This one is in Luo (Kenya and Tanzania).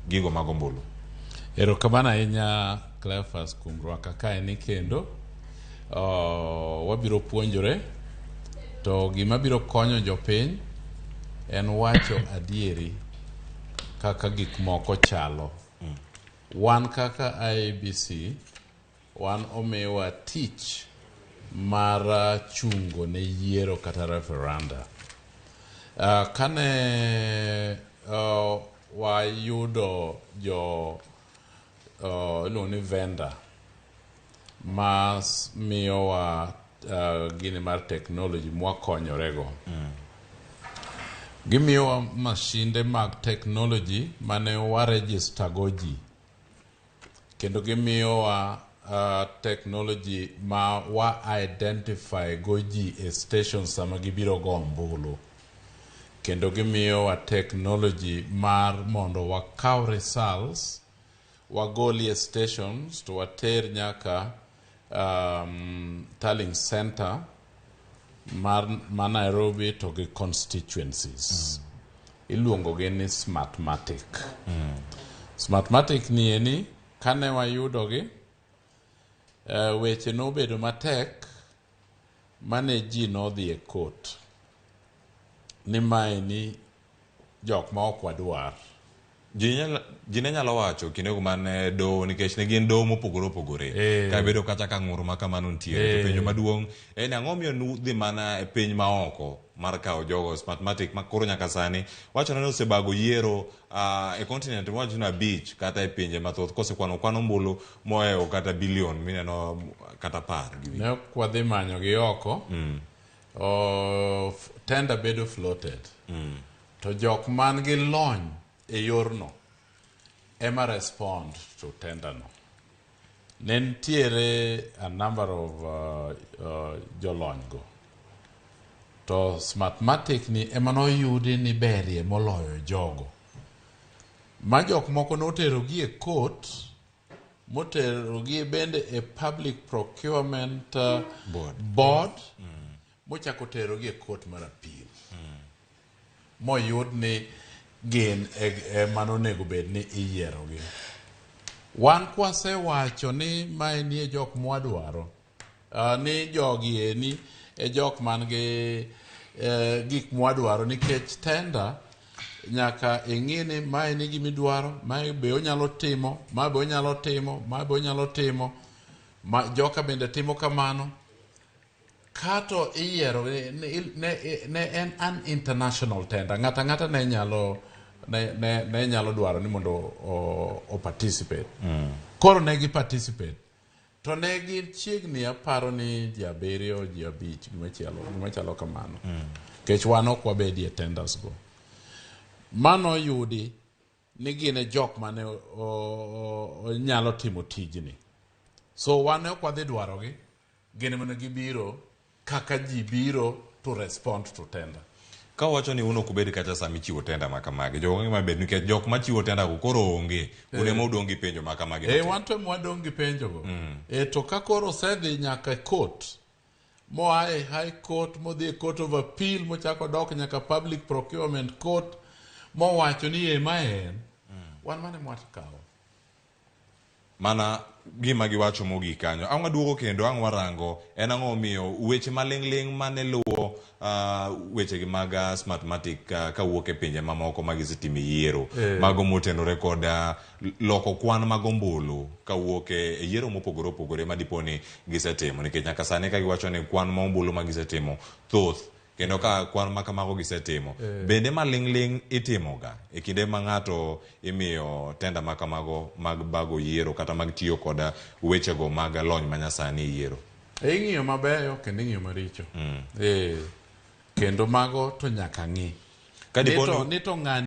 gigo mag ombulu. Erokamano ahinya Cleophas kuom rwaka kaeni kendo. Wabiro puonjore to gima biro konyo jopiny en wacho adieri kaka gik moko chalo. Wan kaka IEBC wan omiwa tich mar chungo ne yiero kata referenda. Kane wayudo jo iluongo ni vendor ma miyowa gini mar technology mwakonyorego. Gimiyowa mashinde mag technology mane wa register go ji kendo gimiyowa technology ma wa identify go ji e station sama gibiro go ombulu. Kendo gimiyowa technology mar mondo wakaw results wagolie stations to water nyaka tallying center mar ma Nairobi to gi constituencies. Iluongo gi ni Smartmatic. Smartmatic ni eni kane wayudogi weche nobedo matek mane ji nodhi e court ni maeni jok ma ok wadwar. Ji ne nyalo wacho kindego mane doho nikech ne gin doho mopogore opogore. Ka bedo kata ka ng'ur ma kamano nitiere. To penjo maduong' en ang'o miyo nudhi mana e piny maoko mar kawo jogo Smartmatic ma koro nyaka sani wachore ni osebago yiero e continent wacho ni 5 kata e pinje mathoth kosekwano kwan ombulu mohewo kata bilion mineno kata 10 gi wich. Ne ok wadhi manyogi oko. Tender bedo floated. To jok man gi lony e yorno ema respond to tender no. Ne nitiere a number of jolony go. To Smartmatic ni ema noyudi ni berie moloyo jogo. Ma jok moko noterogi e court, moterogi bende e public procurement board, mochako terogi e court mar appeal. Moyud ni gin ema nonego bed ni iyierogi. Wan kwasewacho ni maeni e jok mwadwaro, ni jogi eni e jok man gi gik mwadwaro nikech tender nyaka ing'i ni maeni gimidwaro, mae be onyalo timo, ma be onyalo timo, ma be onyalo timo, ma joka bende timo kamano. Kato iyiero ne en an international tender. Ng'ato ang'ata ne nyalo dwaro ni mondo o participate. Koro ne gi participate. To ne gin chiegni aparo ni ji 7, ji 5 gimachalo kamano. Nikech wan ok wabedie tenders go. Mano yudi ni gin e jok mane nyalo timo tijni. So wan ne ok wadhi dwarogi, gin mana gibiro kaka ji biro to respond to tender. Ka wacho ni un ok ubed kata sama ichiwo tender ma kamagi, jogo ng'e maber nikech jok machiwo tender go koro onge, un ema udong' gi penjo ma kamagi. Wan to ema wadong' gi penjo go. To ka koro osedhi nyaka court, moa e High Court, modhi e Court of Appeal, mochako dok nyaka Public Procurement Court, mowacho ni ema en, wan mane mwakawo. Mana gima giwacho mogik kanyo. Ang' waduogo kendo, ang' warango, en ang'o omiyo weche maling'ling' mane luwo wechegi mag Smartmatic kawuok e pinje mamoko ma gisetimo yiero. Mago motenore kod loko kwan mag ombulu kawuok e yiero mopogore opogore ma dipo ni gisetimo. Nikech nyaka sani ka giwacho ni kwan ma ombulu ma gisetimo thoth, kendo ka kwan ma kamago gisetimo. Bende maling'ling' itimoga e kinde ma ng'ato imiyo tenda ma kamago mag bago yiero kata mag tiyo kod wechego mag lony manyasani e yiero. Ing'iyo mabeyo kendo ing'iyo maricho. Kendo mago to nyaka ng'i. Ni to ng'ani